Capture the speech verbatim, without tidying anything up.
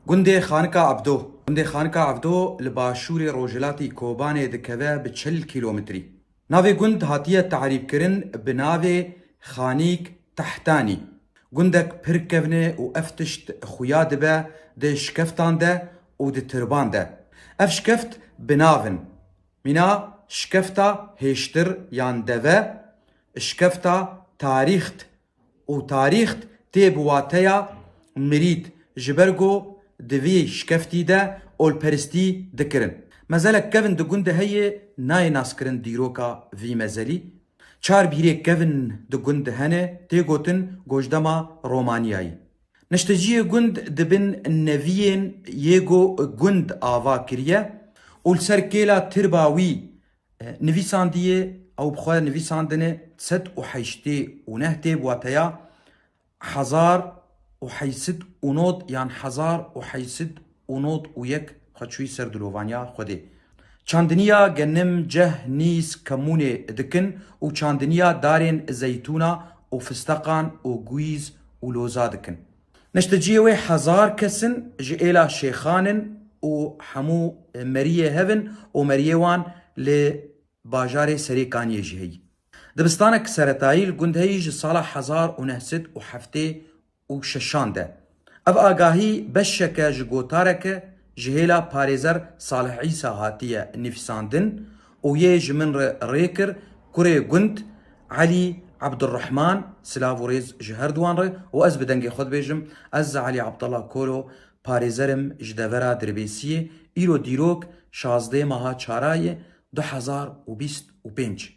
Gundê Xanika Evdo. Gundê Xanika Evdo li başûrê rojhilatî Kobanê dikeve bi çil kîlometrî. Navê gund hatiye tarîfkirin bi navê Xanîk Tehtanî. Gundek pir kevn e û ev tişt xuya dibe di şikeftan de û di tirban de. Ev şikeft bi nav in. Mîna şikefta hêştir yan deve, şikefta tarîxt û tarîxt tê bi wateya mirîd, ji ber ku di vî şikeftî de olperistî dikirin. Mezelek kevn di gund de heye, nayê naskirin dîroka vî mezelî. Çar bîrê kevn di gund de hene, tê gotin gojdema Romaniyayî. Nişteciyê gund di bin neviyên yê ku gund ava kiriye û li ser kêla tirba wî, e, nivîsandiye, ew bi xwe nivîsandine sed û heştê û neh tê bi wateya hezar û heyşt sed û nod yan hezar û heyşt sed û nod û yek xwe çûyî ser dilovaniya Xwedê. Çandiniya genim, ceh, nîs, kemûnê dikin û çandiniya darên zeytûna û fisteqan û guîz û loza dikin. Nişteciyê wê hezar kes in, ji êla şêxan in û hemû meriyê hev in û meriyê wan li bajarê Serêkaniyê jî heyî. Dibistanek seretayî li gund heyî ji sala hezar û neh sed û heftê û şeşan de. Ev agahî beşeke ji gotareke ji hêla parêzer Salih Îsa hatiye nivîsandin û yê ji min re rê kir, kurê gund Elî Ebdurrehman, silav û rêz ji her duwan re, û ez bi dengê xwe dibêjim, ez Elî Abdullah Kolo, parêzer im ji devera Dirbêsiyê, îro dîrok şazdeh meha çara ye, du hezar û bîst û pênc.